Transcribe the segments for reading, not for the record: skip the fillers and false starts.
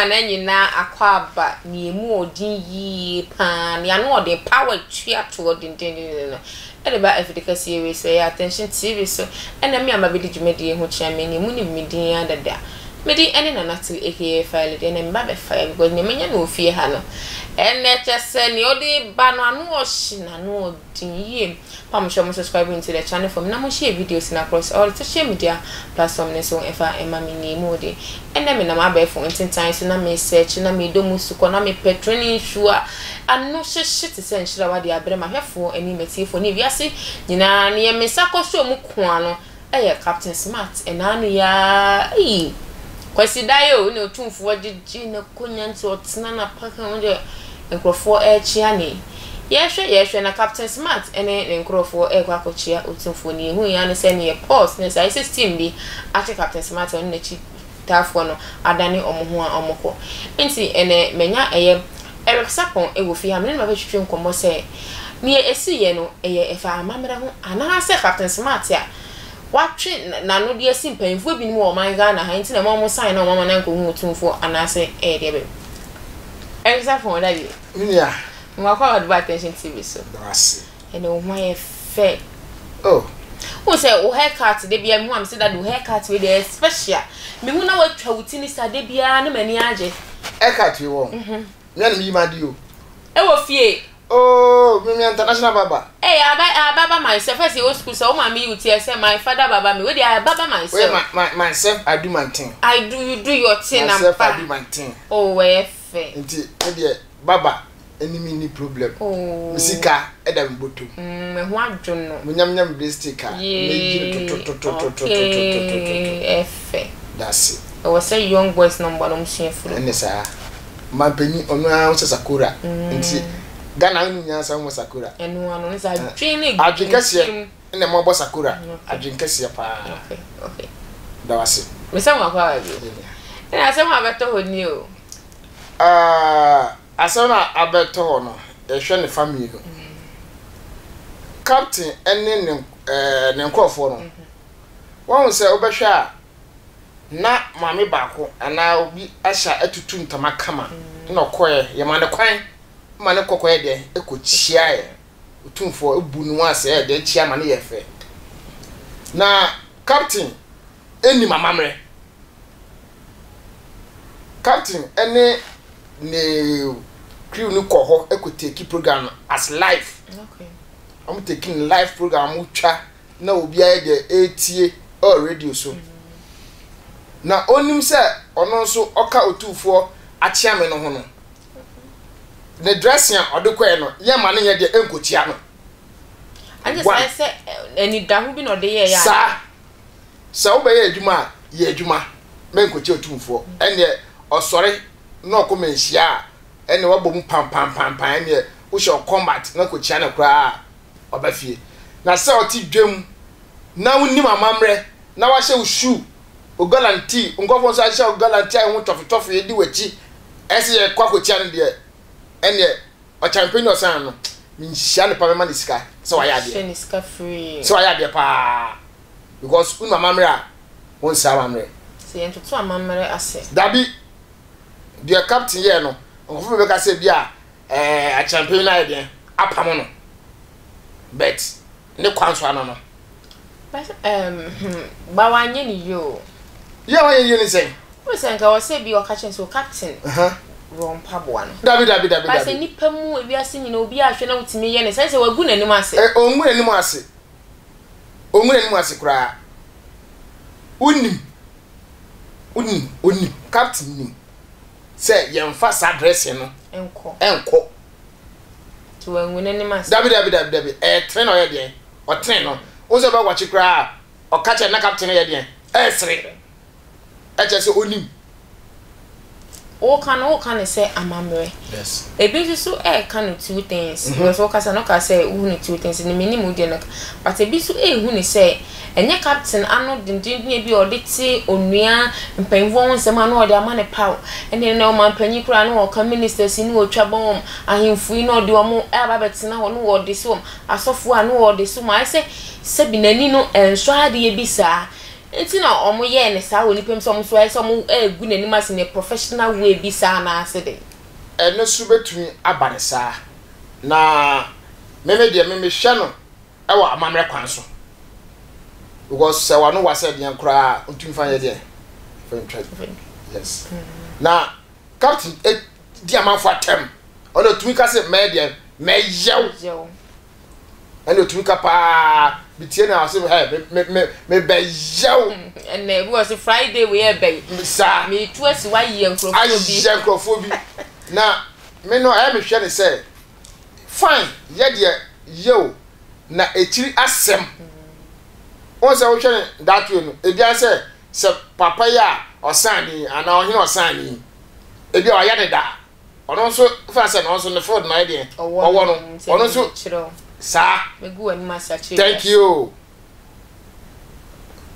afanan nyinaa akwaaba nea emu ɔden yie paa, nea ano ɔden, power tua toɔ dendenden no de ba afidi kɛseɛ wei so, ɛyɛ Attention TV so ɛna me a mabɛdi dwumadie ho kyea me nie, monim me din ara dada, me din ɛne Nana Tew aka Fire Lady, ɛnɛ meba bɛfire because nea manya no wɔ fie ha no ɛnɛ kyɛ sɛ nea ɔde ba no ano ɔhye na ano ɔden. Yie pa mo hyɛ mo subscribe into the channel for me na mo share videos no across all social media platform no so ɛfa ɛma me nie mu de ɛnɛ me nam abɛɛfo ntentan so na me search na me dɔ mu sukɔ na me pɛ training shoe a ano hyehye te sɛ nhyira wade abrɛ mahwɛfoɔ ɛne matiefoɔ ne wiase nyinaa neɛ me nsa kɔ so mu koa no Ɛyɛ Captain Smart ɛnaa no yi aa ei Kwasi daeɛ o na otumfoɔ gyegye n'akonya nti ɔtena n'apakan mu deɛ nkurɔfoɔ ɛrekyea no yi. Yɛrehwɛ yɛrehwɛ na Captain Smart ɛne ne nkurɔfoɔ ɛrekɔ akɔkyea otumfoɔ no yɛhui ara ne sɛ neɛ pause ne sɛ ayɛ sɛ steam bi akye Captain Smart ɔne n'akyi taafoɔ no adane wɔn ho a wɔkɔ. Nti ɛnɛ manya ɛyɛ Eric Sarpong wɔ fie ha me ne no bɛtwetwe nkɔmmɔ sɛ neɛ ɛsiiɛ no ɛyɛ ɛfa amammerɛ ho anaasɛ Captain Smart a watwe n'ano de asi mpanyinfoɔ binom wɔ ɔman Ghana ha nti na ɛma wɔn sign na wɔn ama no ankɔhu otumfoɔ anaasɛ ɛyɛ deɛ bɛn. Eric Sarpong daddy. Me nua. Mewɔ akɔ a wɔde ba Attention TV so. Da wo ase. Ɛnɛ wo ho ayɛ fɛ. Oh. Wohu sɛ wo hair cut da biara mehu a mese daddy wo hair cut wei deɛ ɛyɛ special. Mehu na woatwa wo ti ne saa da biara na m'ani agye. Hair cut wei wɔ ho. Me a na meyi m'ade o. Ɛwɔ fie. Oh, me me international barber. Hey, I, I barber myself. First, you school, so my me you tear say my father barber me. Wait, I barber myself. Wait, my, my myself, I do my thing. I do, you do your thing. Myself, I do my thing. Oh, well, fair. Nti, me deɛ barber ɛne me nni problem. Oh. Me sika ɛda me bɔtɔ mu. Mm, me ho adwo no. Mo nyam nyam lipstick a. Yee. Me yi totototototototototo. Okay, ɛfɛ. Dase. Ɛwɔ sɛ young boys na ɔmo ba na ɔmo sua furo. Ɛne saa. Mampanyin ɔno ara ho sɛ sakora. Nti Ghana wo nim nyansa ho sakora. Ɛno ano ne sɛ adwene ne Adwene kɛseɛ ɛna ɛma ɔbɔ sakora. Adwene kɛseɛ paa. Okay, okay. Da wase. Mesɛ mo akɔ aba bio. Ɛna asɛm a abɛtɔ hɔ ni o. Ah. Asɛm no a abɛtɔ hɔ no, yɛhwɛ ne fa mmienu. Captain ne ne ɛɛ ne nkurɔfoɔ no, wɔn sɛ wobɛhwɛ a na maame baako anaa obi ahyɛ atutu ntama kama na ɔkɔɛ yɛma no kwan ma ne kɔkɔɛ deɛ ɛkɔkyiaeɛ otumfoɔ ebu ne ho ase ɛyɛ deɛ kyia ma ne yɛ fɛ na captain nim amammerɛ. Captain ne ne crew no kɔ hɔ kɔ take program no as live. Wɔn take no live program wɔn twa na obiara deɛ ɛretie ɛwɔ radio so. Na onim sɛ ɔno nso ɔka otumfoɔ akyeame no ho no, ne dressing a ɔde kɔɛ no yɛ ma no nyɛ deɛ ɛnkɔkyia no. Agye sɛ sɛ anidaho bi na ɔde yɛɛ yɛ. Saa. Sɛ wobɛyɛ adwuma a, yɛ adwuma, mɛnkɔkyia otumfoɔ. Ɛnneɛ ɔsɔre na ɔkɔ manhyia a, ɛnneɛ wabɔ mu pampampampan, ɛnneɛ wohyɛ wo combat na kɔkyia no koraa a, ɔba fie. Na sɛ ɔte dwam na wonim amammerɛ na wahyɛ wo shoe, wo galanti, nkurɔfoɔ nso ahyɛ wo galanti a ɛho tɔfetɔfe di w'akyi, ɛsɛ yɛkɔ akɔkyia no deɛ, ɛnneɛ ɔkyɛmpɛ ni ɔsan no, menhyia no pa mɛma no sika sɛ wayɛ adeɛ. Hyɛ ne sika free. Sɛ wayɛ adeɛ paa. Because wonim amammerɛ a, wonsɛe amammerɛ. Sɛ yɛntoto amammerɛ ase. Dabi, deɛ captain yɛɛ no, nkurɔfoɔ bi bɛka sɛ bi a ɛɛ akyɛmpɛ no ayɛ deɛn apamo no, but ne kwan so ano no. But um, hmm, ba wanyɛ ne yie o. Yɛ wanyɛ yie ne sɛn? Wo sɛ nka wɔ sɛ bi ɔka kyɛn sɛ captain. Uh -huh. Wrong mpaboa no. Dabi dabi dabi dabi. Sɛ nipa mu ewiase nyina obi ahwɛ na wotumi yɛ ne sɛ sɛ wagu n'anim ase. Ɛ ɔngu n'anim ase. Ɔngu n'anim ase koraa. Wonim, wonim, onim, captain nim sɛ yɛmfa saa dressing no nkɔ. Nkɔ. Nti wangu n'anim ase. Dabi dabi dabi dabi. Ɛyɛ tene na ɔyɛ deɛn? Ɔtene no. Wo sɛ ɔbɛwakye koraa a, ɔka kyerɛ na captain no yɛ deɛn? Ɛresere. Ɛkyerɛ sɛ onim. Woka no woka no sɛ amammerɛ. Yes. Ebi nso so ɛreka no two things. Mm -hmm. Because wokasa no ka sɛ wohu no two things. Ne menim wo deɛ no. But ebi nso ɛrehu no sɛ ɛnyɛ captain ano dendenden bi a ɔde te onua mpanyinfoɔ ho nsɛm a na ɔde ama ne paw. Ɛne na ɔmanpanyin koraa na ɔka ministers yi na ɔtwa bɔ wɔn ahemfo yi na ɔde wɔn ɛba abɛtena hɔ na ɔde so wɔn asɔfoɔ a na ɔde so wɔn ayɛ sɛ sɛbi n'ani no ɛnsɔ adeɛ bi saa. Nti na ɔmo yɛɛ no saa wɔ nipa mu sɛ ɔmo nso ayɛ sɛ ɔmo ɛɛgu n'anim ase in a professional way bi saa anaa se dɛn? Ɛno nso bɛtumi aba no saa. Na me me deɛ me mehwɛ no wɔ amammerɛ kwan so because sɛ wano wa sɛ deɛn koraa ntumi fa nyɛ deɛn fa ntwa yes na captain di amanfo atɛm ɔna otumi ka sɛ mɛyɛ deɛn mɛyɛw ɛna otumi ka paa bitie na ɔsɛ ɛ me me me bɛyɛw ɛnna ebi wɔ sɛ friday wei ɛbɛyi saa metu asi wayɛ nkurɔfoɔ bi ayɛ nkurɔfoɔ bi na me no ɛyɛ mehwɛ ne sɛ Fine yɛ deɛ yɛ o na akyiri asɛm wohu sɛ wohwɛ no that way no ebi ayɛ sɛ sɛ papa yi a ɔsan ni anaa ɔhene ɔsan ni ebi a ɔyɛ ne da ɔno nso fa sɛ na ɔnso ne field na ɔyɛ deɛ ɔwɔ no ɔno nso saa thank you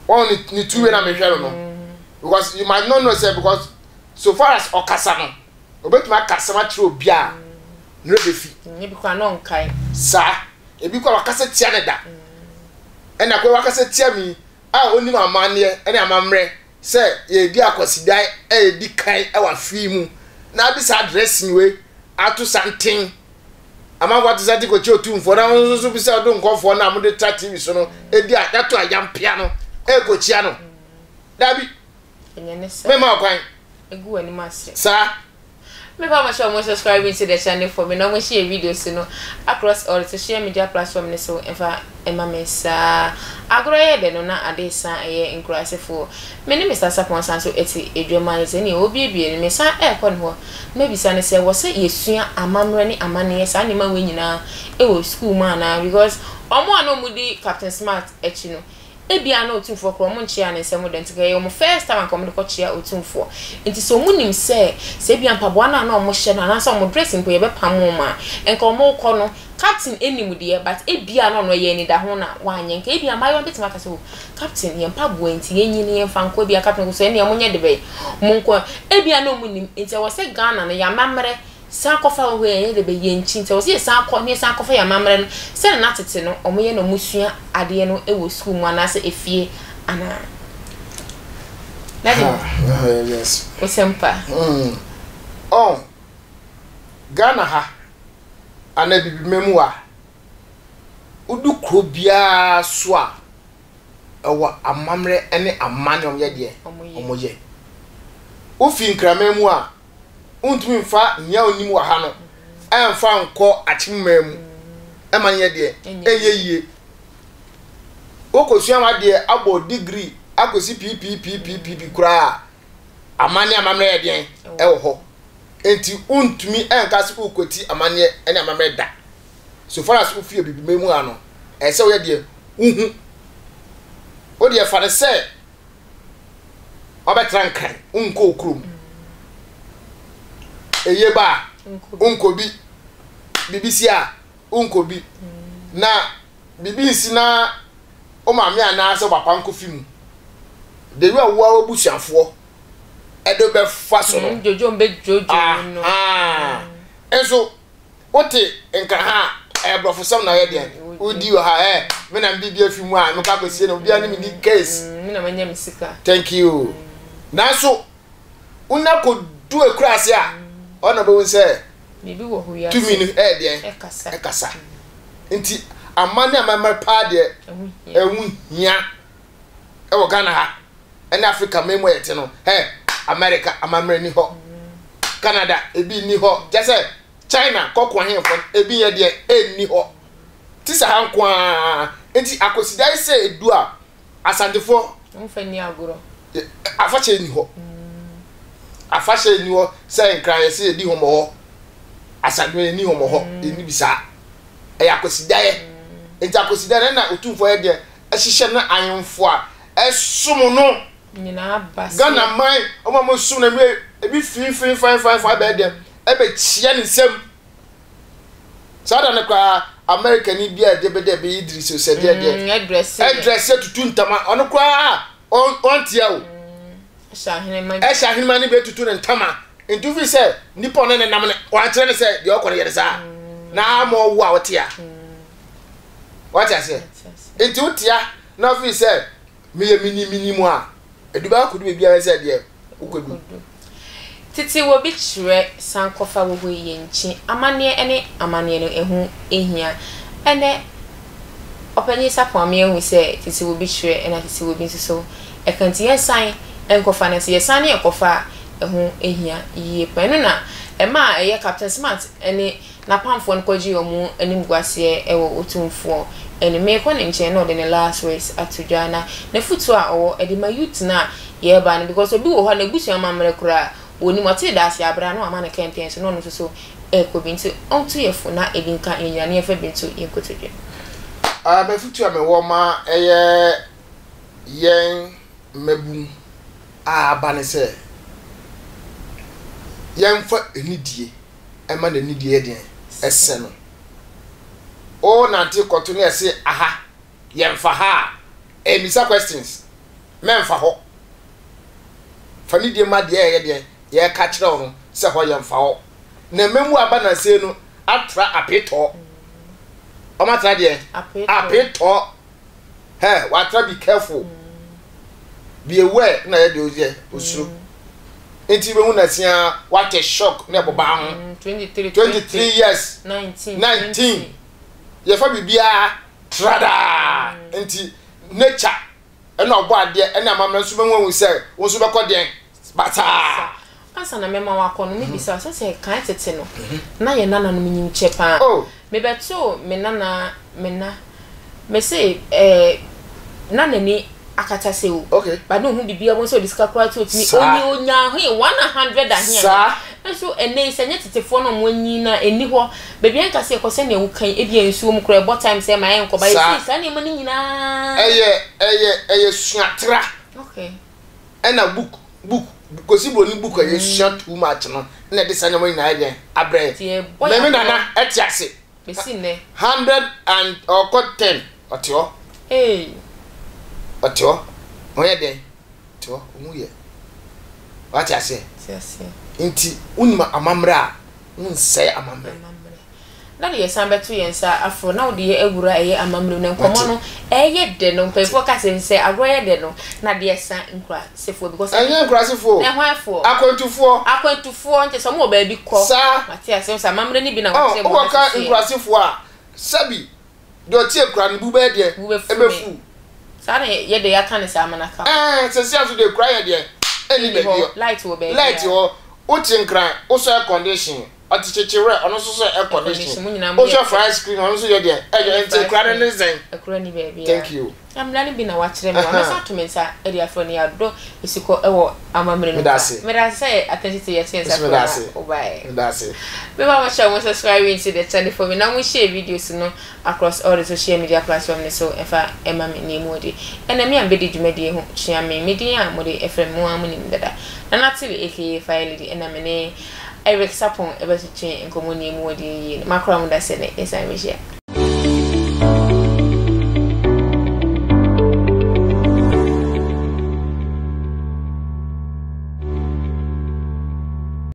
wɔn ne ne two way na mehwɛ no no because you might not know sɛ because so far as ɔkasa no. Obetumi aka asɛm akyerɛ obi a ne werɛ befi. Ebi koraa na ɔnkae. Saa. Ebi koraa wakasa tia no da. Ɛna koraa wakasa tia me yi a onim amanneɛ ne amammerɛ sɛ yɛredi akwasidae a edi kan wɔ afe yi mu na ade saa dressing wei ato santen. Amanfoɔ ato santen kɔkyia otumfoɔ na wɔn nso bisa ɔdo nkɔfoɔ no a wɔde tra TV so no edi a yɛato ayampea no ɛrekɔkyia no. Dabi. Ɛnyɛ ne saa. Mɛma wo kwan. Egu w'anim ase. Saa. Me pa mo kyɛw mo subscribe to the channel for me na mo share videos no across all social media platform no so mfa ɛma me saa. Agorɔ yɛ dɛ no na ade san ɛyɛ nkurasefoɔ. Me ne Mister Sarpong san so ɛte adwam ayɛ sɛ nea ɔrebuebue no me san ɛrekɔ ne hɔ na mabisa no sɛ wɔ sɛ yɛsua amammerɛ ne amanneɛ saa nneɛma wei nyinaa ɛwɔ school mu anaa because wɔn a na wɔdi Captain Smart akyi no Ebia na Otumfoɔ koraa wɔnkyeaa ne nsam da nti nka ɛyɛ wɔn first time anka wɔde kɔkyea Otumfoɔ. Nti sɛ wɔnim sɛ, sɛ ebia mpaboa no a na wɔhyɛ no anaasɛ wɔn dress mpo yɛbɛpam wɔn a, nka wɔrekɔ no, Captain nim deɛ but ebia na ɔno ɛyɛ anidaho na wanyɛ. Nka ebia mmaayewa no bɛtumi aka sɛ oh, Captain yɛn mpaboa nti yɛnyi na yɛmfa nkɔ. Ebia Captain kɔ sɛ ɛnneɛ monyɛ de bɛn, monkɔ. Ebia na wɔnnim. Nti ɛwɔ sɛ Ghana no yɛn amammerɛ San kɔfa hɔ yɛ yɛ de bɛ yɛn nkyi nti ɛwɔ sɛ yɛsan kɔ na yɛsan kɔfa yɛn amammerɛ no sɛdeɛ na tete no wɔn yɛ na wɔn sua adeɛ no wɔ sukuu mu anaasɛ efie anaa. Daddy yes. Osɛmpa. Mm. Oh, Ghana ha anaa Bibima mu a wodu kuro biara so a ɛwɔ amammerɛ ne amanne wɔn yɛ deɛ wɔn yɛ. Wofi Nkraman mu a wontumi mfa nea onim wɔ ha no ɛmfa nkɔ akyemmaa mu ɛma no yɛ deɛ ɛnyɛ yie. Wokɔsua w'adeɛ abɔ degree akɔsi ppppp koraa a, amanneɛ amammerɛ yɛ deɛn ɛwɔ hɔ. Enti wontumi ɛnka sɛ wokɔti amanneɛ ne amammerɛ da. So far as wofie abibima mu ha no, ɛsɛ sɛ woyɛ deɛ wohu. Wodeɛ fa no sɛ wabɛtena Nkran, wonkɔ wo kurom. Eye ba a, wonkɔ bi. Biribi si a, wonkɔ bi. Na biribi nsi na wo maame anaasɛ wo papa nkɔ fi mu. The way a wo ara w'abusuafoɔ ɛde bɛfa so no. Dwodwo no. Nso Wote nka ha a, ɛyɛ borɔfosɛm na ɔyɛ deɛn? Wodi wɔ ha ɛ, me na mede bi afi mu a, mekɔ akɔsie no, obiara ne me ni case. Me na manya me sika. Thank you. Nanso, wonya kɔdu akuraase a, ɔna bɛhu sɛ Biribi wɔ hɔ wiase. Tumi no ɛyɛ deɛn? Ɛkasa. Ɛkasa. Nti, amanne amammerɛ paa deɛ, ɛho hia ɛwɔ Ghana ha. ɛne Africa man mu a yɛte no, hɛ, America amammerɛ nni hɔ, Canada ebi nni hɔ, kyɛ sɛ China kɔko ahemfo no ebi yɛ deɛ ɛnni hɔ, te sɛ ha nko ara. Nti akɔsidae sɛ edu a, Asantefoɔ Mfa nni agorɔ. Afahyɛ nni hɔ. Afahyɛ nni hɔ sɛ Nkran yɛsɛ yɛdi hɔmɔhɔ, Asante yɛnni hɔmɔhɔ, yɛnni bi saa. Ɛyɛ akwasidaeɛ. Nti akwasidaeɛ no ɛna Otumfoɔ yɛ deɛ ɛhyehyɛ no ahemfo a ɛsom no. Nyinaa ba sɛ. Ghana man wɔn a wɔsom no ebi ebi firi firi fan fan fan bɛyɛ deɛ ɛbɛkyia ne nsam. Saa da no koraa America ni bi a ɛde bɛdɛ bɛyɛ Idris sɛ deɛ deɛ. Ɛdrɛse. Ɛdrɛse tutu ntama ɔno koraa ɔntia o. Ɛhyɛ ahenema. Ɛhyɛ ahenema no bi etutu ne ntama. Nti wofi sɛ nipa ɔne ne nam no wankyerɛ ne sɛ deɛ ɔkɔ no yɛ ne saa. Na ama ɔwo a ɔte a. Wate aseɛ? Nti wotia na wofi sɛ. Meyɛ menim menim a, ɛdu bɛakɔdu baabi a sɛ deɛ wokɔdu. Tete wɔ bi kyerɛ sankɔfa wɔ hɔ yi yɛnkyi amanneɛ ne amanneɛ no ɛho hia. Ɛnɛ Ɔpanyin Sarpong ama yɛahu sɛ tete wɔ bi kyerɛ ɛna tete wɔ bi nso so ɛka nti yɛnsan nkɔfa no sɛ yɛsan ne yɛkɔfa a ɛho hia yie paa. Ɛno na ɛmaa ɛyɛ Captain Smart ne n'apamfoɔ no kɔgyee wɔn animguaseɛ wɔ Otumfoɔ anim. Merekɔ ne nkyɛn na ɔde ne last words ato dwa na n'afutuo a ɔwɔ de ma youth no a yɛreba no because obi wɔ hɔ a n'abusua amammerɛ koraa ɔnnim, ɔtee daase aberɛ a na wama no kɛntɛn so na ɔno nso so rekɔ bi nti ɔnto yɛn fo na ebi nka yɛn nyinaa na yɛmfa bi nto yɛn kotodwe. Ah, m'afutuo a mewɔ ma ɛyɛ yɛn mmabun a aba ne sɛ yɛmfa anidie ɛma n'anidie yɛ deɛn? Ɛsɛ no. Wo nante kɔto ne ɛse aha yɛnfa ha a, ɛmmisa questions, mɛnfa hɔ. Fa nidie ma deɛ ɛyɛ deɛn? Yɛreka kyerɛ wo no sɛ hɔ yɛnfa hɔ. Na mmamu aba nansei no atra apetɔɔ. Wɔn atra deɛn? Apetɔɔ. Hɛ, watra be careful. Be aware na yɛ deɛ ɔyɛ osuro. Nti bɛhu na sia wate shock na ɛbɔba ho. 23 23 years. 19. 19. Yɛfa biribiara tradaa. Nti nature ɛna ɔbɔ adeɛ ɛne amammerɛ nso bɛhu ahu sɛ wo nso bɛkɔ deɛn basaa. Ansa na mɛma wakɔ no, mebisa wo sɛ sɛ kan tete no, na yɛn nananom nyim kyɛ paa. Oh. Mebɛtoo me nana, me na, mese eh, na n'ani akata sɛ o. Okay. But na ohun biribiara, wɔn sɛ ɔde sika koraa to otumi, Saa. onyi onya ahe, 100 ahe Saa. Nso ɛnnɛ yi sɛ ɛnyɛ tetefoɔ na wɔn anyin na ɛnni hɔ, baabi a ɛnka sɛ yɛkɔ sɛnea woka yi, ebia nsuo mu koraa ɛbɔ time sɛ ɛma yɛnkɔ, but Saa. yɛsei saa nneɛma no nyinaa. Ɛyɛ, ɛyɛ, ɛyɛ suatra. Okay. Ɛna book, book, Kwesi Broni book a yɛsua too much no na ɛde saa nneɛma nyinaa yɛ dɛn abrɛ yɛn. Nti yɛbɔ Me yɛn me abrabɔ. nana ɛte ase. Bɛsi nnɛ. 100 and ɔkɔ 10 ɔte hɔ. Hey. Ɔte hɔ. Ɔyɛ dɛn? Ɔte hɔ. Ɔhu yɛ. Wate aseɛ? Te aseɛ. Nti wonim amammerɛ a, wonsɛe amammerɛ. Amammerɛ. Na de yɛsan bɛto yɛn nsa aforo na wode yɛ awura ɛyɛ amammerɛ mu na nkɔmmɔ no ɛyɛ dɛ no mpanyinfoɔ ka sɛ sɛ agorɔ yɛ dɛ no na deɛ sa nkurasefoɔ because Ɛnyɛ nkurasefoɔ o. Na ɛhwan foɔ? Akwantufoɔ. Akwantufoɔ nkyɛ sɛ wɔn wɔ baabi kɔ. Saa. Mate aseɛ sɛ amammerɛ no bi na Ɔ, wɔkyerɛ mu wokɔka ha seesei. nkurasefoɔ a, sɛbi Deɛ ɔte akura no bu bɛyɛ deɛ? Bu bɛfu me. Ɛbɛfu. Saa na yɛ deɛ yɛaka no saa ama no aka hɔ. Ɛɛ sɛsi aso deɛ kura yɛ deɛ ɛnni Ɛnni baabi hɔ. hɔ. Light wɔ baabi Light a. hɔ. Wote Nkran, wosɔ air condition. Ɔte Kyekyewerɛ, ɔno nso sɔ air Air condition. condition, mo nyinaa moyɛ Wohwɛ pɛ. fry screen, ɔno nso yɛ deɛ? Ɛyɛ Ɛyɛ nti fry akura no screen. ne sɛn? Akura nni baabi a. Thank you. Na mmara no bi na wakyerɛ me wa. Mɛsan ato me nsa de afrɛ no yɛadɔ asukɔ wɔ amammerɛ no mu Meda a. ase. Meda ase sɛ attention to yɛto yɛn nsa Nso frɛ meda na ase. wobaeɛ. Meda ase. Mema mo kyɛw mo subscribe into the channel for me na mo share videos no across all the social media platform no so ɛfa ɛma me nea mu ɔde. Ɛna me a mebɛdi dwumadie ho kyea me. Me din a mode ɛfrɛ me mo ara mo nim dada. Nana Tili aka Fire Lady ɛna me ne Eric Sarpong ɛbɛtwetwe nkɔmmɔ nea mu ɔde yie no. Makora mo da sɛ ne yɛsan bɛhyia.